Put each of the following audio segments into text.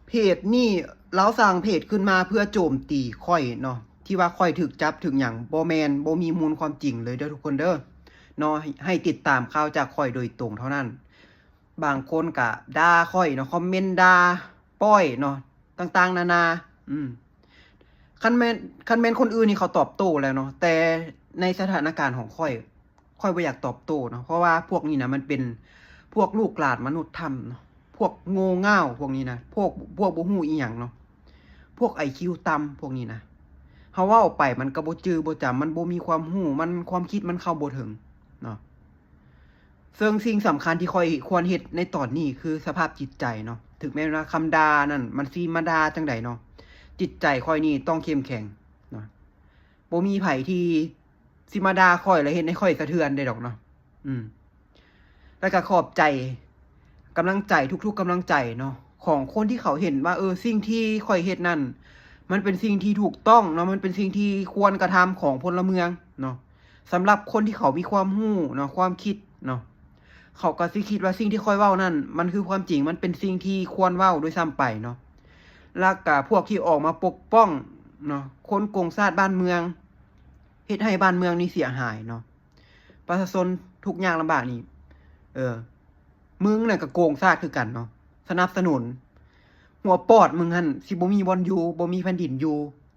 ເພຈນີ້ລາວສ້າງເພຈຂຶ້ນມາເພື່ອໂຈມຕີຂ້ອຍເນາະ ທີ່ວ່າຂ້ອຍຖືກຈັບຖືກຫຍັງ ບໍ່ແມ່ນ ບໍ່ມີມູນຄວາມຈິງເລີຍເດີທຸກຄົນເດີເນາະ. ໃຫ້ຕິດຕາມຂ່າວຈາກຂ້ອຍໂດຍຕົງເທົ່ານັ້ນ. ບາງຄົນກະດ່າຂ້ອຍເນາະ ຄອມເມັນດ່າປ້ອຍເນາະ ຕ່າງໆນານາ. ອືມ ຄັນແມ່ນ ຄັນແມ່ນຄົນອື່ນນີ້ເຂົາຕອບໂຕ້ແລ້ວເນາະ ແຕ່ໃນສະຖານະການຂອງຂ້ອຍ ຂ້ອຍບໍ່ຢາກຕອບໂຕ້ເນາະ ເພາະວ່າພວກນີ້ນະ ມັນເປັນພວກລູກຫຼານມະນຸດຖ້ຳເນາະ ພວກໂງ່ເງ່າພວກນີ້ນະ ພວກ ພວກບໍ່ຮູ້ອີ່ຫຍັງເນາະ ພວກໄອຄິວຕ່ຳພວກນີ້ນະ. ເຮົາເວົ້າໄປມັນກໍບໍ່ຈື່ບໍ່ຈຳ ມັນບໍ່ມີຄວາມຮູ້ ມັນ ຄວາມຄິດມັນເຂົ້າບໍ່ເຖິງເນາະ. ເຊິ່ງສິ່ງສຳຄັນທີ່ຂ້ອຍຄວນເຮັດໃນຕອນນີ້ຄືສະພາບຈິດໃຈເນາະ. ເຖິງແມ່ນວ່າຄຳດ່ານັ້ນມັນຊິມາດ່າຈັ່ງໃດເນາະ ຈິດໃຈຂ້ອຍນີ້ຕ້ອງເຂັ້ມແຂງເນາະ. ບໍ່ມີໃຜທີ່ຊິມາດ່າຂ້ອຍ ແລະ ເຮັດໃຫ້ຂ້ອຍສະເທືອນໄດ້ດອກເນາະ. ອືມ ແລ້ວກໍຂອບໃຈກຳລັງໃຈ ທຸກໆກຳລັງໃຈເນາະ ຂອງຄົນທີ່ເຂົາເຫັນວ່າ ເອີ ສິ່ງທີ່ຂ້ອຍເຮັດນັ້ນ ມັນເປັນສິ່ງທີ່ຖືກຕ້ອງເນາະ ມັນເປັນສິ່ງທີ່ຄວນກະທຳຂອງພົນລະເມືອງເນາະ. ສຳລັບຄົນທີ່ເຂົາມີຄວາມຮູ້ເນາະ ຄວາມຄິດເນາະ ເຂົາກໍຊິຄິດວ່າສິ່ງທີ່ຂ້ອຍເວົ້ານັ້ນ ມັນຄືຄວາມຈິງ ມັນເປັນສິ່ງທີ່ຄວນເວົ້າດ້ວຍຊ້ຳໄປເນາະ. ແລ້ວກະພວກທີ່ອອກມາປົກປ້ອງເນາະ ຄົນໂກງຊາດບ້ານເມືອງ ເຮັດໃຫ້ບ້ານເມືອງນີ້ເສຍຫາຍເນາະ ປະຊາຊົນທຸກຍາກລຳບາກນີ້ ເອີ ມຶງນະກໍໂກງຊາດຄືກັນເນາະ ສະໜັບສະໜູນ ຫົວປອດມຶງຫັ້ນຊິບໍ່ມີບ່ອນຢູ່ ບໍ່ມີແຜ່ນດິນຢູ່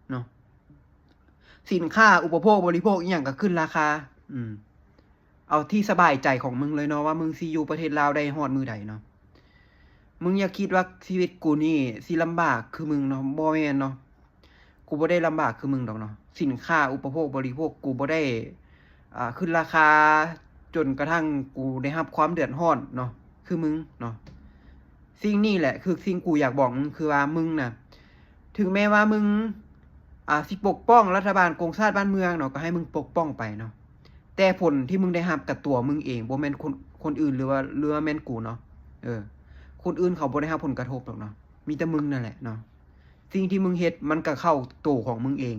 ເນາະ. ສິນຄ້າອຸປະໂພກບໍລິໂພກອີ່ຫຍັງກໍຂຶ້ນລາຄາ. ອືມ ເອົາທີ່ສະບາຍໃຈຂອງມຶງເລີຍເນາະ ວ່າມຶງຊິຢູ່ປະເທດລາວໄດ້ຮອດມື້ໃດເນາະ. ມຶງຢ່າຄິດວ່າຊີວິດກູນີ້ຊິລຳບາກຄືມຶງເນາະ ບໍ່ແມ່ນເນາະ. ກູບໍ່ໄດ້ລຳບາກຄືມຶງດອກເນາະ. ສິນຄ້າອຸປະໂພກບໍລິໂພກ ກູບໍ່ໄດ້ ອ່າ ຂຶ້ນລາຄາຈົນກະທັ້ງກູໄດ້ຮັບຄວາມເດືອດຮ້ອນເນາະ ຄືມຶງເນາະ. ສິ່ງນີ້ແຫຼະຄືສິ່ງກູຢາກບອກມຶງ ຄືວ່າມຶງນະ ເຖິງແມ່ນວ່າມຶງ ອ່າ ຊິປົກປ້ອງລັດຖະບານໂກງຊາດບ້ານເມືອງເນາະ ກໍໃຫ້ມຶງປົກປ້ອງໄປເນາະ ແຕ່ຜົນທີ່ມຶງໄດ້ຮັບກັບຕົວມຶງເອງ ບໍ່ແມ່ນຄົນ ຄົນອື່ນ ຫຼືວ່າ ຫຼືວ່າແມ່ນກູເນາະ. ເອີ ຄົນອື່ນເຂົາບໍ່ໄດ້ຮັບຜົນກະທົບດອກເນາະ ມີແຕ່ມຶງນັ້ນແຫຼະເນາະ. ສິ່ງທີ່ມຶງເຮັດມັນກໍເຂົ້າໂຕຂອງມຶງເອງ